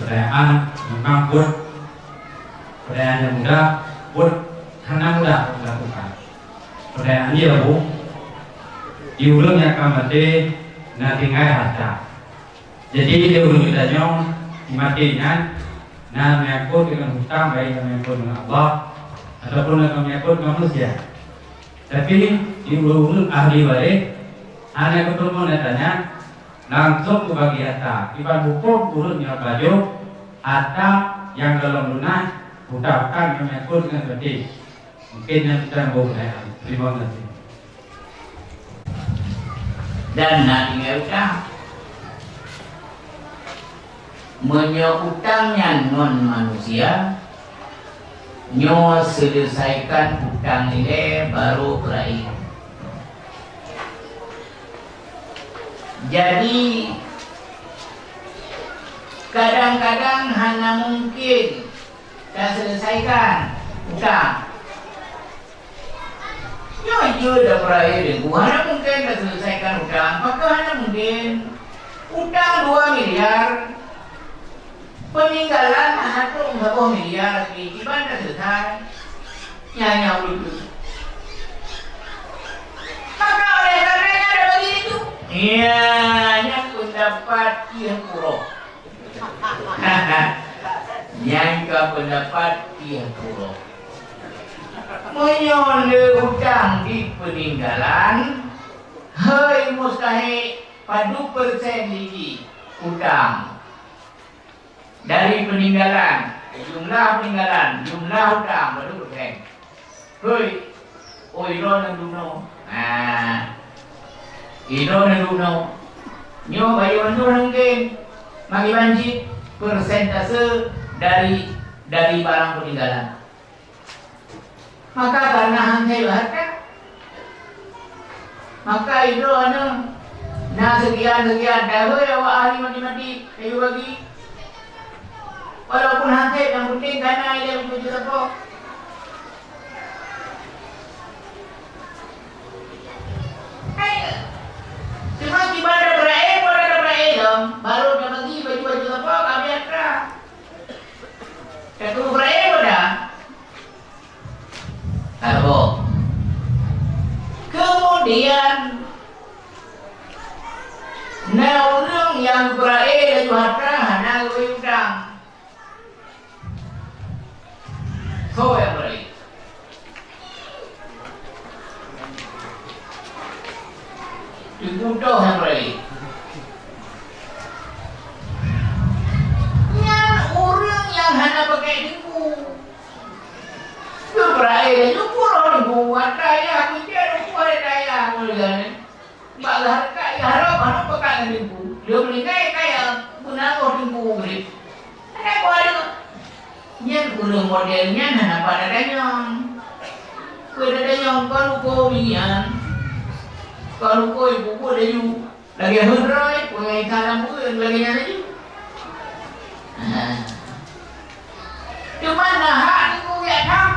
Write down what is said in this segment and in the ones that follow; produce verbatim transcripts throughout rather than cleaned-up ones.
Peudayaan memang buet, peudayaan nyang mudah, buet hana mudah dilakukan. Peudayaan jih, Abu, di ureueng nyang ka maté na tinggai hareuta. Jadi, di ureueng geutanyoe maté nyan na meunyangkot deungon hutang, baik na meunyangkot deungon Allah ataupun na meunyangkot deungon manusia. Tapi, di ureueng-ureueng ahli waréh, hana geuteurimong nyata nyan, langsong geubagi hareuta. Kiban huköm ureueng nyang pajoh hareuta nyang gohlom lunas, hutang-hutang nyang meunyangkot deungon maté. Mungken nyan mantong, Abu, ya. Terima kasih. Dan na tinggai utang. Meunyoe utang nyan ngon manusia, nyoe seuleusaikan utang ilée baru beurakhé. Jadi, kadang-kadang hana mungken taseuleusaikan utang. Nyoe jeuet tapeurakhé deungon hana mungken taseuleusaikan utang. Pakon hana mungken? Utang dua miliar, peuninggalan hana trok saboh miliar, kiban taseuleusaikah? Nyan nyang ulôn kheun. Maka oleh karena nyan ada bagi itu. Ya, nyan peundapat Syekh Puro. Nyan ka peundapat Syekh Puro. Meunyoe le utang di peuninggalan, hei mustahik, padub persen jih utang dari peuninggalan, jumlah peuninggalan, jumlah utang, padub persen. Hei, oh, droeneuh dunoe. Nah, droeneuh dunoe. Nyoe bayeue mandum mungken. Maka kiban cit persentase dari, dari barang peuninggalan. Maka karena han sép hareuta, maka droeneuh na seukian-seukian, dah hôi awak ahli matematik, kayu bagi. Walaupun han sép, nyang penting ka na ilée tujoh juta po. Hai, cuma kiban tapeurakhé, pada tapeurakhé lom, baru tabagi baju-baju apa, ka biasa. Ka tapeurakhé pada. Abo. Kemudian, na ureueng nyang geupeurakhé laju hareuta hana geubri utang. Soe nyang peurakhé? Teungku toh nyang peurakhé. Nyan ureueng nyang hana pakai teungku. Geupeurakhé laju puruh teungku, ata yah, meucit teungku, ata yah, mulai. Bak geuhareuta, geuharap, harap peugah ngon teungku. Lheueh meuninggai kaya beunanggoh teungku udeb. Hana kuat deungoe. Nyan ureueng model nyan hana pat tatanyong. Keu tatanyong kon uko nyan. Kon uko ibu-bu laju. Lagèe heuet droe, peungai salam ureueng lagèe nyan laju. Ha. Teuma na hak teungku jak tham.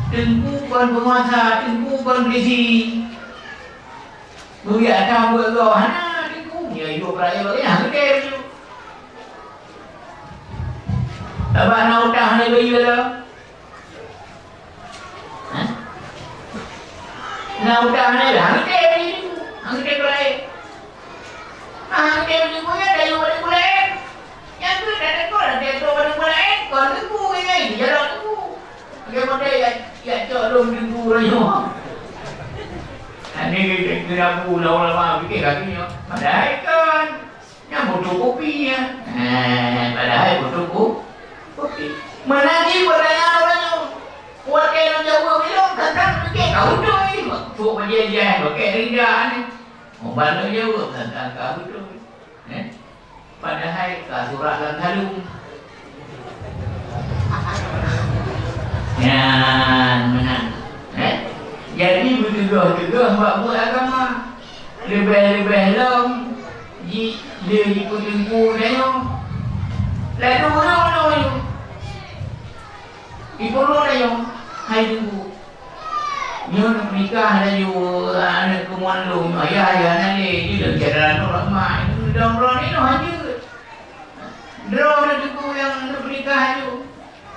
Teungku kon peunguasa, teungku kon polisi. Beuyak that buet goh hana teungku, ya, yue peuraya lagèe nyan, hana teuntèe. Sabab na utang hana bayeue lom. Hah? Na utang hana bayeue, hana teuntèe teungku, hana teuntèe peuraya. Ah, hana teuntèe teungku, ya, dah yue pada buleuen. Nyang keu dah teuka, dah teuka pada buleuen, kon teungku, ya, ya, jalan teungku. Bagaimana ya, ya cok lom teungku uroe nyoe? Ani geurabu lama-lama pikir lagi nyoe. Padahai kan, nyang butuh kopi ya. Eh, padahai butuh ko-, kopi. Mana di pertanyaan orang nyoe? Kuat kaya orang Jawa bilang, tentang pikir kau tu, eh. Waktu tu dia, dia pakai lidah ni. Orang Jawa tentang kau tu. Eh? Padahai ka surat lam saleuem. Nyan meunan. Eh? Jadi, beuteugah-teugah bak buet agama. Leubeh-leubeh lom ji-, lé jipeuteungku tanyoe. Ladôm-ladôm tanyoe. Ipeureuloh tanyoe, hai teungku. Nyoe neuk nikah laju aneuk keumuan lôn, ayah, ayah na lé, di lôn syedara nurot mak, lôn droe inoe hanjeuet. Droe Laju.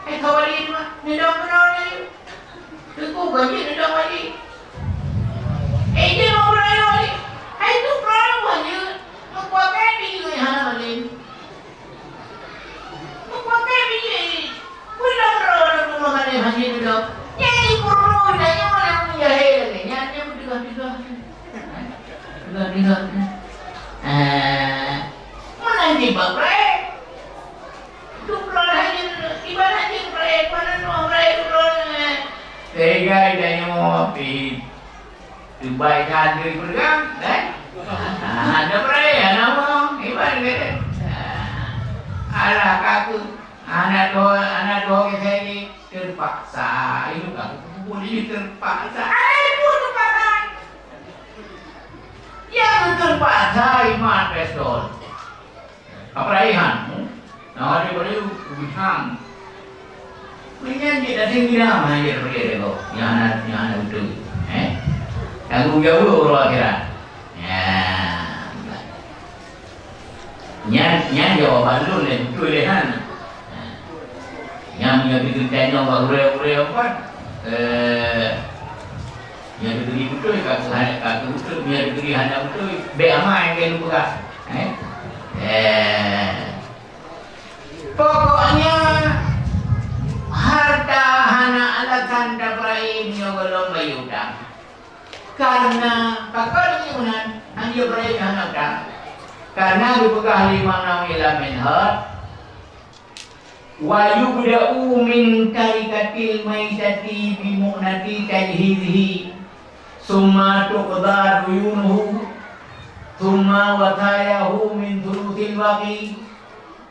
Hai ka wali nyoe, neudong keunoe laju. Teungku ka jeuet neudong wali. Eh, jeuet ngon peuraya wali. Hai tu peuraya buah jeuet. Meukuah kèe bijéh hana malém. Meukuah kèe bijéh. Peue lom droe lom rumoh malém hana neudong. Nyan jipeurunoe tanyoe lam jahé lagèe nyan, nyan meuteugah-teugah. Teugah-teugah. Eh, meunan jih bak peuraya. Dum droe hana ibarat jih peuraya, meunan droe peuraya dum droe, eh. Teuga tanyoe pih teubai that lé peureugang, kan? Ah, hana peuraya, hana mong, ibarat kata. Ah, alah kaku, anak tuha, anak tuha ke saya ni terpaksa, itu kaku kubur ini terpaksa. Ada pun terpaksa. Yang terpaksa iman pistol. Apa raihan? Nah, ada boleh ubit hang. Meunyan jih dah tinggi dah, mana dia boleh dia kau? Yang anak, yang anak betul. Eh? Tanggung jawab orang akhirat. Ya. Nyan, nyan jawaban lôn lé beutôi lé han. Nyan meunyoe teuntanyong bak ureueng-ureueng apa? Eh, meunyoe teuntanyong beutôi ka keuhai, ka keubeutôi, meunyoe teuntanyong hana beutôi, bèk amai keu lôn peugah. Eh? Eh. Pokoknya harta hana alasan tapeurayeuk meunyoe gohlom bayeue utang. Karena pakon jih meunan, han jeuet peurayeuk hana utang. Karena geupeugah lé Imam Nawawi lam Minhaj, "Wa yubda'u min tarikatil maitati bi mu'nati tajhizihi, summa tuqda duyunuhu, summa wasayahu min thuluthil baqi,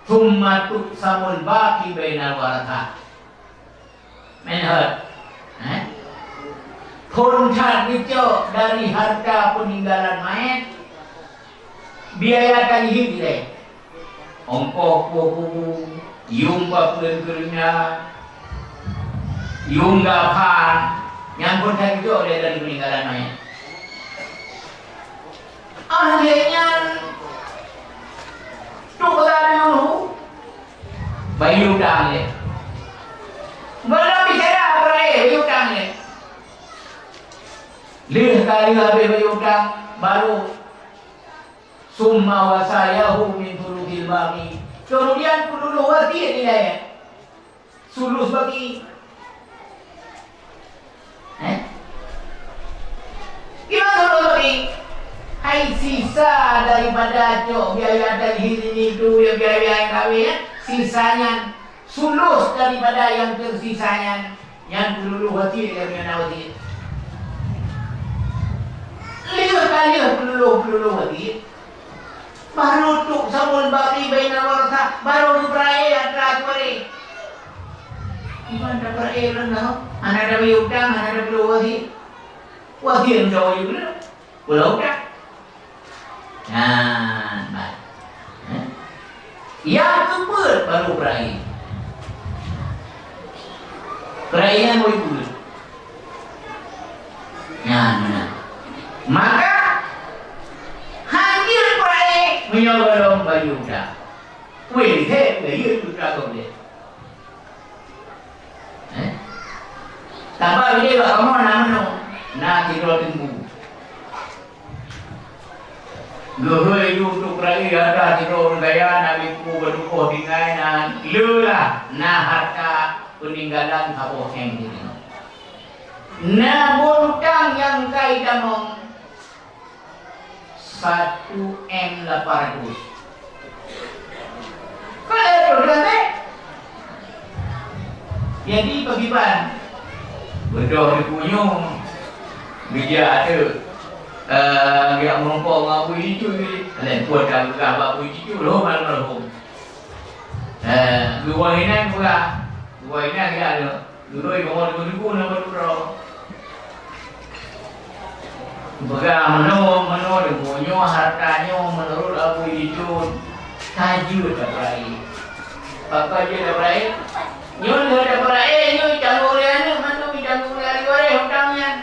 summa tuqsamul baqi bainal warasah." Minhaj. Eh? Phôn that geucok dari harta peuninggalan manyét, biaya tajhiz ilèe. Ongkoh puwoe kubu, yuem papeuen keureuna, yuem gaphan, nyan phôn that geucok lé dari peuninggalan manyét. Akhé nyan, tuqda duyunuhu, bayeue utang lé. Gohlom bicara peurayeuk, bayeue utang lé. Lheueh ka lheueh habéh bayeue utang, baru summa wasayahu min thuluthil baqi. Kemudian peululuh wasiet ilèe. Sulus baqi. Eh? Gimana sulus baqi? Hai sisa daripada cok biaya tajhiz ini tu, ya, biaya kawin, ya. Sisa nyan, sulus daripada yang tersisa nyan, nyan peululuh wasiet, ya, nyan wasiet. Lheueh ka lheueh peululuh, peululuh wasiet. Baru tuqsamul baqi bainal warasah, baru geupeurayeuk antara keuluwarga. Iban tapeurayeuk lom, hana tabayeue utang, hana tapeuleueh wasiet. Wasiet meucawa yue keuleuh, peuleueh utang. Nah, baik. Eh? Nyang keupeuet baru peurayeuk. Peurayeuk nyan baru peuet. Nyan meunan. Maka, han jeuet peurayeuk meunyoe gohlom bayeue utang. Wéh, lhèe peurayeuk utang gob lé. Eh? Sabab lé bak kamoe na meunoe, na sidroe teungku. Geuhôi yue untuk peurayeuk, ada sidroe ureueng kaya, na biku, beutukoh tinggai, na le lah, na harta peuninggalan saboh M di sinoe. Na buet utang nyang ka itamong satu M lapan ratus. Ka lhèe ploh teuh. Jadi, pakriban? Beudôh di punyueng, geujak ateueh, eh, geujak meurumpok ngon Abu Jijul. Laén peue ka geupeugah bak Abu Jijul, almarhum. Eh, geuwoe inan peugah, geuwoe inan geujak ateueh. Gurôi kamoe teungku-teungku na bak droe. Peugah meunoe, meunoe deungoe nyoe harta nyoe meunurot Abu Jijul ka jeuet tapeurayeuk. Pakon jeuet tapeurayeuk? Nyoe lheueh tapeurayeuk nyoe itanggong lé aneuk mandum, itanggong lé ahli waréh utang nyan.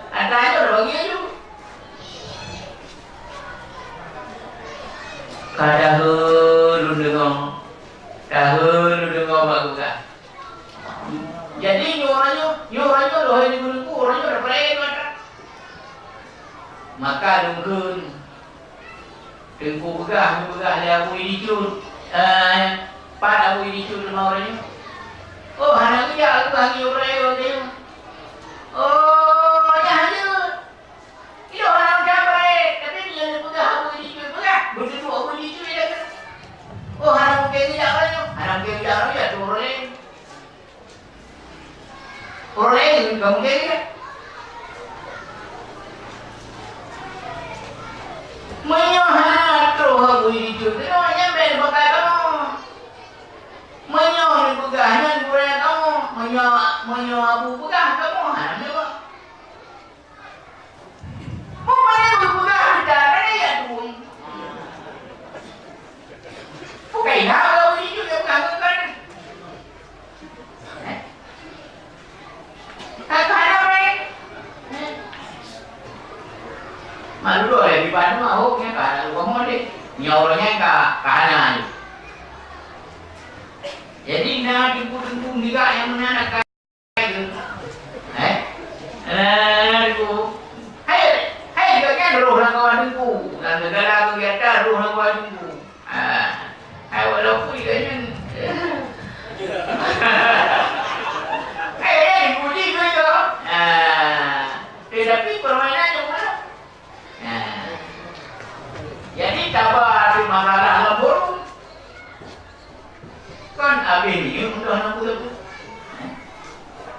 Harta nyoe tabagi aju. Ka dahé lôn deungoe, dahé lôn deungoe Maka lôn kheun, Teungku peugah, peugah lé Abu Idi Cut. Eh, pat Abu Idi Cut teuma uroe nyoe? Oh, hana geujak, peugah lé uroe nyoe. Oh, nyan jeuet. Ilôn hana meucampai, tapi meunyoe neupeugah Abu Idi Cut peugah, beuteuduek Abu Idi Cut ilôn. Oh, hana mungken geujak uroe nyoe, hana mungken geujak uroe nyoe, atu uroe laén. Uroe laén ka mungken geujak. Meunyoe hana troh Abu Idi Cut, nyoe nyan bèk neupakai kamoe. Meunyoe neupeugah nyan gurèe kamoe, meunyoe, meunyoe Abu peugah kamoe, hana meuleubah. Meupaléng geupeugah mita, paléng jak tueng. Bukai haba uji jeuet geupeugah ngon keunan. Eh? Ka, ka hana paléng. Eh? Mak dudoe lé diban tu, ahok nyan ka hana lubang model. Nyoe ureueng nyan ka, ka hana lé. Jadi, na teungku-teungku nibak nyang meunan akan Eh? Eh, Teungku. Hai, hai, gobnyan roh lam kawan Teungku. Lam segala kegiatan roh lam kawan Teungku. Ah. Hai, walaupun gobnyan. Hai, eh, dipuji ke itu? Ah. Tetapi permainan yang mana? Nah. Jadi, taba atu masalah lam burung. Kan abéh minyeuk meudoh lam burung.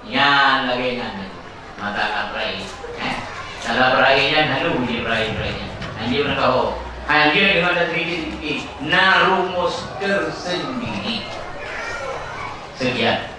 Nyan lagèe nyan. Masalah peurahi. Eh? Masalah peurahi nyan halu jih peurahi-peurahi nyan. Hanjeuet meukaho. Hanjeuet deungon taseudikit-seudikit. Na rumus tersendiri. Sekian.